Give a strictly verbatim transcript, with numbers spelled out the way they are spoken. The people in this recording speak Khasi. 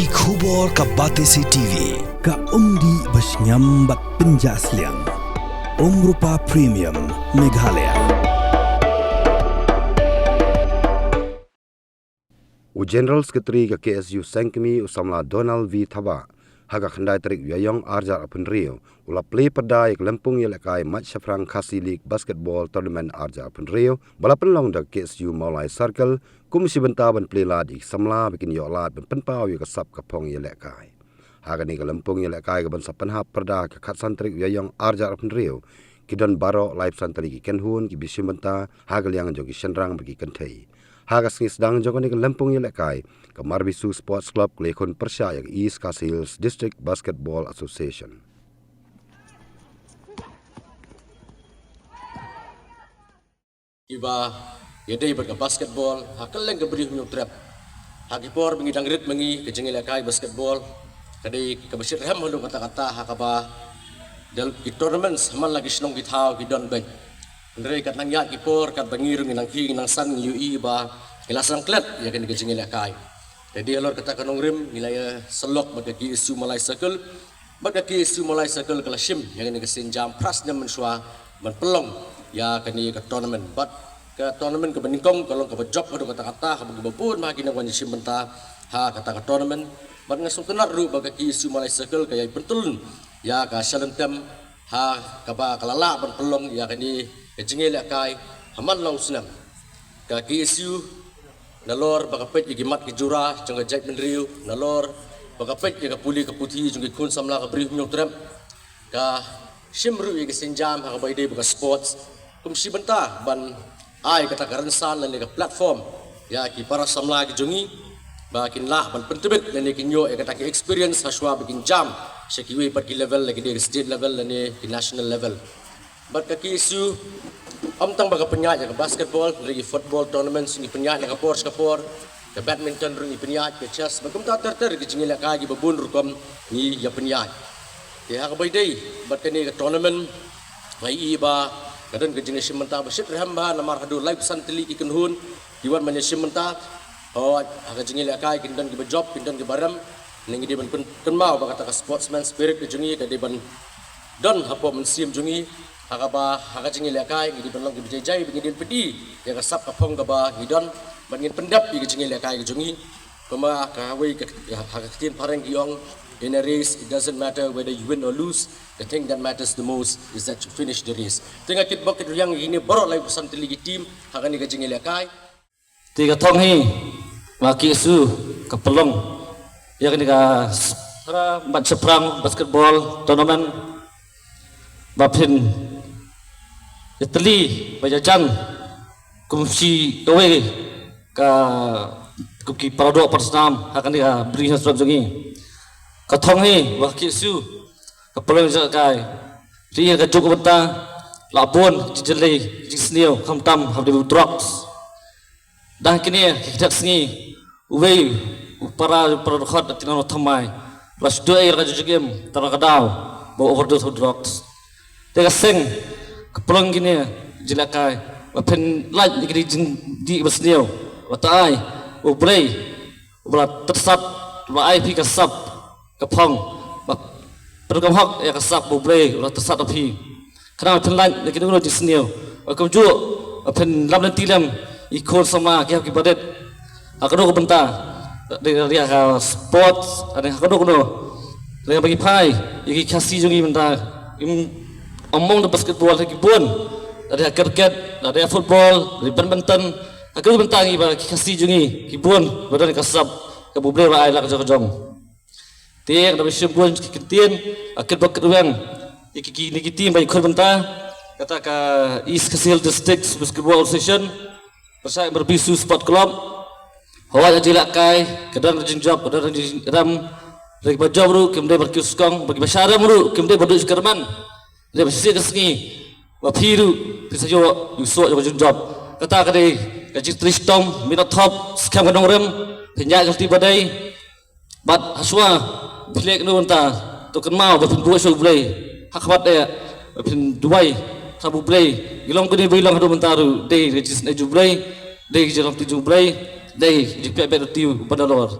Khubor ka Batesi T V, ka umdih ba shngiam bad pynjah sliang. Umrupa Premium, Meghalaya. U General Secretary ka K S U Sengkmie u samla Donald V Thabah, ha ka khyndai tarik Ïaïong arhajar arphew hynriew, u la plie pyrda ïa ka lympung ïalehkai Mait Shaphrang Khasi League Basketball Tournament arhajar arphew hynriew, ba la pynlong da ka K S U Mawlai Circle, kum shi bynta ban plie lad ïa ki samla ba kin ïoh lad ban pynpaw ïa ka sap ka phong ïalehkai. Ha kane ka lympung ïalehkai kaban sa pynhap pyrda ha ka khatsan tarik Ïaïong arhajar arphew hynriew, ki don baroh laiphew san tylli ki kynhun kiba shim bynta ha ka liang jong ki shynrang bad ki kynthei. Ha ka sngi sdang jong kane ka lympung ïalehkai, ka Marbisu Sports Club ka la ïakhun pyrshah ïa ka East Khasi Hills District Basketball Association. Kiba ïadei bad ka basketball ha kylleng ka Bri u Hynñiewtrep. Ha ki por ba ngi dang rit ma ngi, ka jingïalehkai basketball ka dei kaba shitrhem haduh katta katta, ha kaba dei ki tournaments man la ki shnong ki thaw ki don beit. Hynrei kat nang ïaid ki por, katba ngi ruh ngi nang khie ngi nang san, ngi ïohi ba ngi la sdang klet ïa kane ka jingïalehkai. Te dei halor kata ka nongrim ngi la ïasyllok bad ka K S U Mawlai Circle, bad ka K S U Mawlai Circle ka la shim ïa kane ka sienjam phra snem mynshuwa ban pynlong ïa kane ka tournament. Bad ka tournament kaba nyngkong ka long kaba jop haduh katta katta, haba kiba bun bha ki nongwan shim bynta ha kata ka tournament. Bad nga sngewtynnat ruh ba ka K S U Mawlai Circle ka ïai pyntylun ïa ka shalynter ha kaba ka la lah ban pynlong ïa kane ka jingïalehkai ha man la u snem. Ka K S U, nalor ba ka peit ïa ki mat ki jura jong ka jaitbynriew, nalor ba ka peit ïa ka pule ka puthi jong ki khun samla ka Bri u Hynñiewtrep, ka shim ruh ïa ka sienjam ha kaba ïadei bad ka sports, kum shi bynta ban ai kata ka rynsan lane ka platform ïa ki para samla ki jong ngi ba kin lah ban pyntbit lane kin ïoh ïa kata ka experience hashwa ba kin jam sha kiwei pat ki level, la ki dei ka state level lane ki national level. Bad ka K S U, ym tang ba ka pynïaid ïa ka basketball, hynrei ki football tournaments ngi pynïaid na ka por sha ka por, ka badminton ruh ngi pynïaid, ka chess, bad kumta ter ter ki jingïalehkai kiba bun rukom ngi ïa pynïaid. Te ha kaba ïadei bad kane ka tournament, nga ïohi ba ka don ka jingïashim bynta ba shitrhem bha, namar haduh laiphew san tylli ki kynhun ki wan ban ïashim bynta. Hooid, ha ka jingïalehkai kin don kiba jop, kin don kiba rem. Ngi dei ban kynmaw ba kata ka sportsman spirit ka jong ngi ka dei ban don hapoh mynsiem jong ngi, ha kaba ha ka jingïalehkai ngi dei ban long kiba jai jai, ba ngi dei ban pyni ïa ka sap ka phong kaba ngi don, ban ngin pyndep ïa ka jingïalehkai ka jong ngi. Kumba kawei ka, ha ka ktien phareng ki ong, "In a race, it doesn't matter whether you win or lose. The thing that matters the most is that you finish the race." Te nga kit bok kit rwiang ïa kine baroh laiphew san tylli ki team ha kane ka jingïalehkai. Te ka thong hi, ma ki su ka pynlong ïa kane ka Mait Shaphrang Basketball Tournament, ba phin ïatylli ba ïajan kum shi kawei ka, kum ki para doh para snam ha kane ka Bri Hynñiewtrep jong ngi. Ka thong hi, ma ki su ka pynlong ïa kai. Te ïa ka juk bynta la bun jingjyllei jingsniew, khamtam ha bynta drugs. Dang kine ki dak sngi, uwei u para, para dkhot da Tinano Thymmai, la shu duh ïa ka jingim tang ka daw ba overdose of drugs. Te ka seng ka pynlong kine jingïalehkai ba phin lait ïa kine jingdih ba sniew, ba tai U Blei uba la tyrsat, uba la ai phi ka sap ka phong, ba pyndonkam hok ïa ka sap U Blei uba la tyrsat ha phi. Khnang ba phin lait na kino kino jingsniew, ba kumjuh ba phin lam lynti lem ïa ki khun samla ki hap kiba rit ha kano ka bynta, da ka sports, ha kano kano. Lada ba ngi phai ïa ki Khasi jong ngi mynta, ym ong da basketball, ha ki bun, lada ha cricket, lada ha football, lada badminton, ha kano ka bynta ngi ba ki Khasi jong ngi ki bun ba don ka sap kaba U Blei u la ai la ka jong ka jong. Te nga da ba shim bun ki kyntien, nga kit bok kit rwiang ïa ki, kine ki team ba ïakhun bynta. Kata ka East Khasi Hills District Basketball Association pyrshah Marbisu Sport Club. Hooid, ka jingïalehkai ka don ka jingjop, ka don ka jingrem. Hynrei kiba jop ruh kim dei ban kiew skong, bad kiba shah rem ruh kim dei ban duh sha ka rem. Dei ba shisha ka sngi ba phi ruh phin sa ïoh ïa u soh jong ka jingjop. Kata ka dei ka jingtrei shitom, mih na thop, skhem ka nongrim, phin ïaid ka lynti ba dei. Bad hashwa phi leh kano bynta, to kynmaw ba phin buh sha U Blei ha khmat eh, ba phin duwai sha U Blei. Ngi long kane ba ngi long haduh mynta ruh dei ka jingisynei jong U Blei, dei ka jinglong lynti jong U Blei, dei ka jingpynbeit lynti u Ba Nalor.